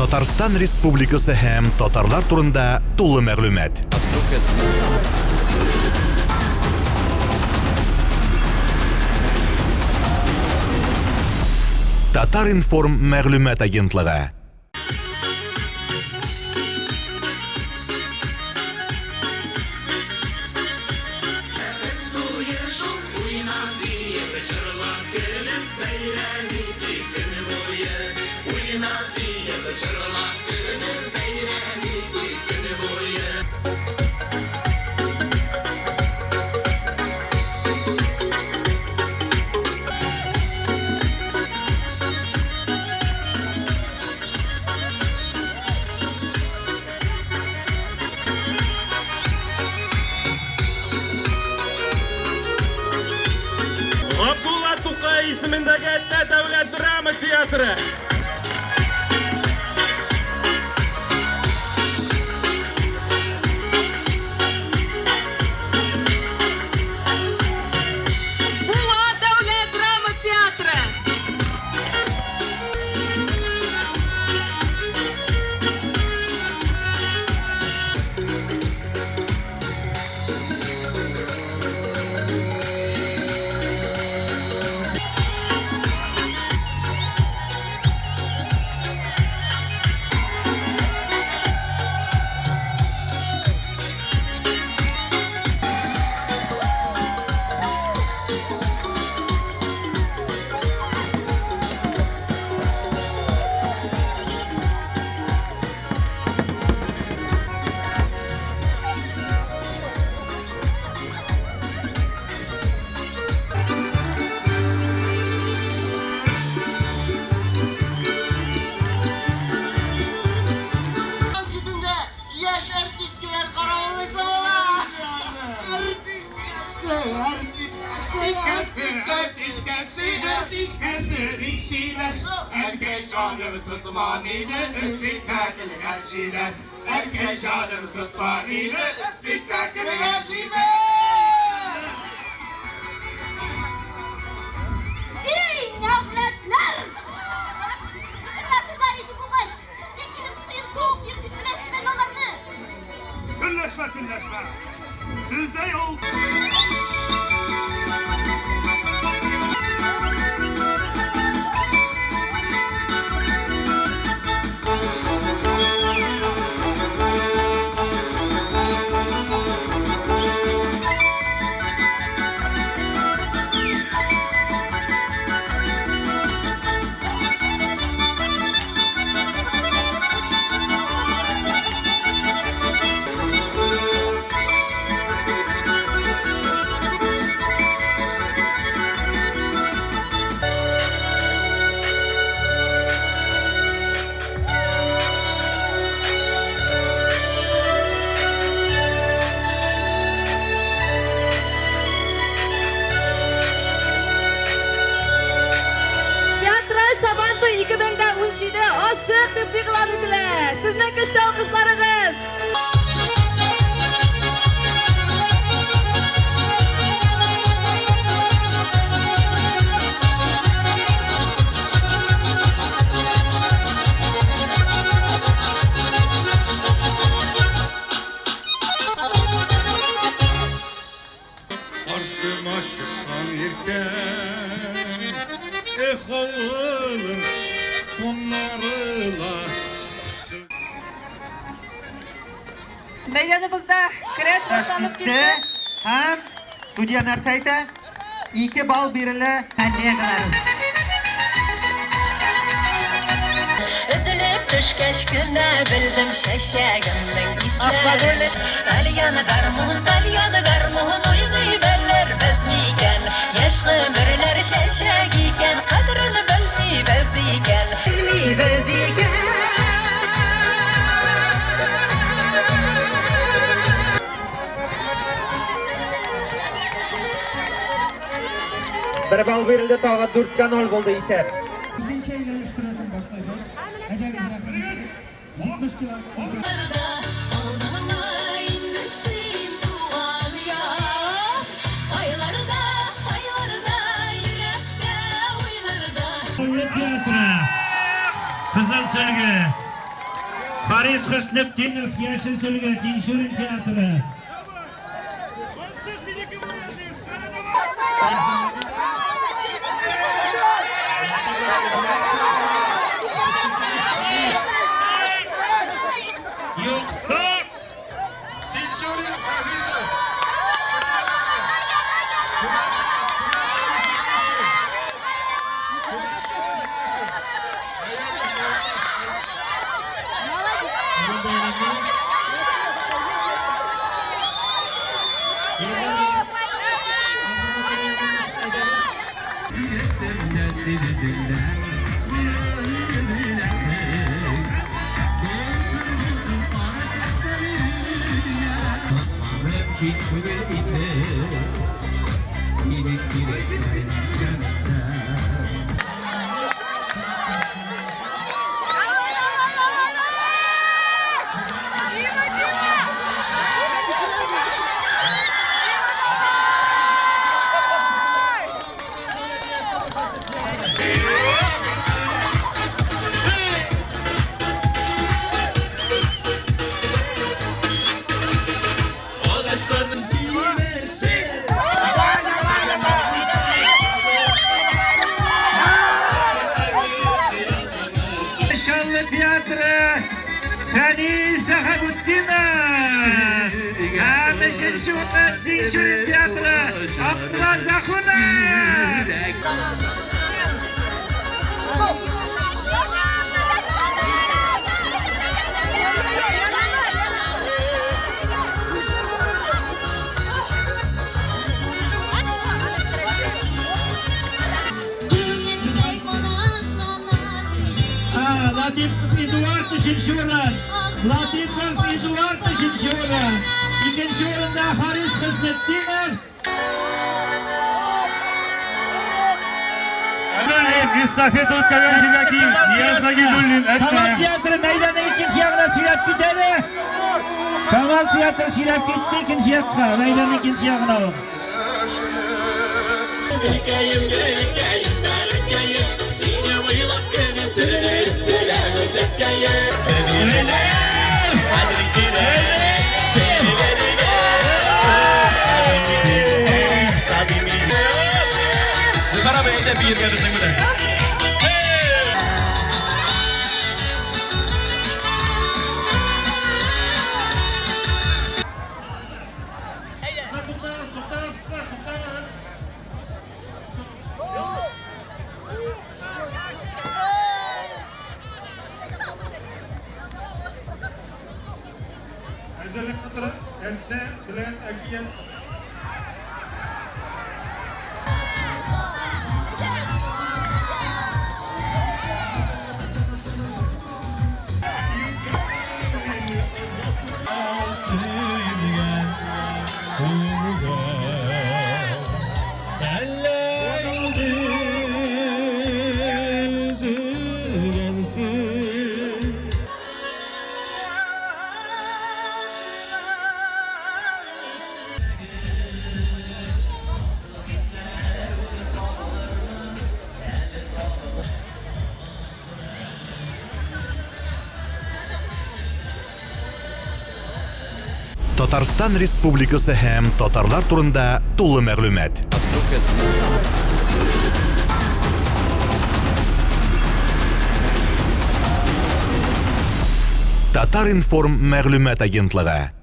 Татарстан Республикасы һәм татарлар турында тулы мәгълүмат. Татар-информ мәгълүмат агентлыгы. Габдулла Тукай исемендәге Әтнә дәүләт драма театры. Буа дәүләт драма театры. Читендә яшь артисткалар каравыллыйсы була. Артисткасы, артисткасы, артисткасы, Артисткасы, бик чибәр. Әнкәй җаным тотма мине, спектакльгә җибәр. Әнкәй җаным тотма мине, спектакльгә җибәр. Эй, нәүләтләр! Матурлар иде бугай. Сезгә килеп сыер савып йөрде дип беләсезме әллә аларны? Көнләшмә, көнләшмә. Сездә юк. Театраль Сабантуй 2017 ачык дип игълан ителә. Сезнең көчле алкышларыгыз. Каршыма чыккан иркәм, Эх, авылым, комнары ла. Мәйданыбызда көрәш башланып китте. Һәм судья нәрсә әйтә? 2 балл бирелә коллегаларыбыз. Өзелеп төшкәч кенә белдем чәчәгемнең исләрен. Тальян гармун, тальян гармун уйный белербез микән? Яшь гомерләр чәчәк икән, кадерен белмибез икән. Белмибез икән. Бер балл бирелде, тагы 4-кә 0 булды исәп. Икенче әйләнеш көрәшен башлыйбыз. Әйдәгез, рәхим итегез. 70 кило. Алдыңа инде син туган як. Айларда, айларда, йөрәктә, уйларда. Театры. Кызыл сөлге. Харис Хөснетдинов, Яшел Сөлге, Тинчурин театры. Тинчурин Хафизов. Чаллы театры Фәнис Сәхәбетдинов һәм өченче урын Тинчурин театры Абдулла Захунов. Латипов Эдуард өченче урын. Латипов Эдуард өченче урын. Икенче урында Харис Хөснетдинов. Эстафета үткәргән җиргә кил. Нияз Нагизуллин, Камал Әтнә. театры мәйданның икенче ягына сөйрәп китәде. Камал театры сөйрәп китте икенче якка, мәйданның икенче ягына ук. Зөфәр абый, әйдә биергә безнең белән. Әзерлек утырып, Әтнә белән Әкият. Татарстан Республикасы һәм татарлар турында тулы мәгълүмат. Татар-информ мәгълүмат агентлыгы.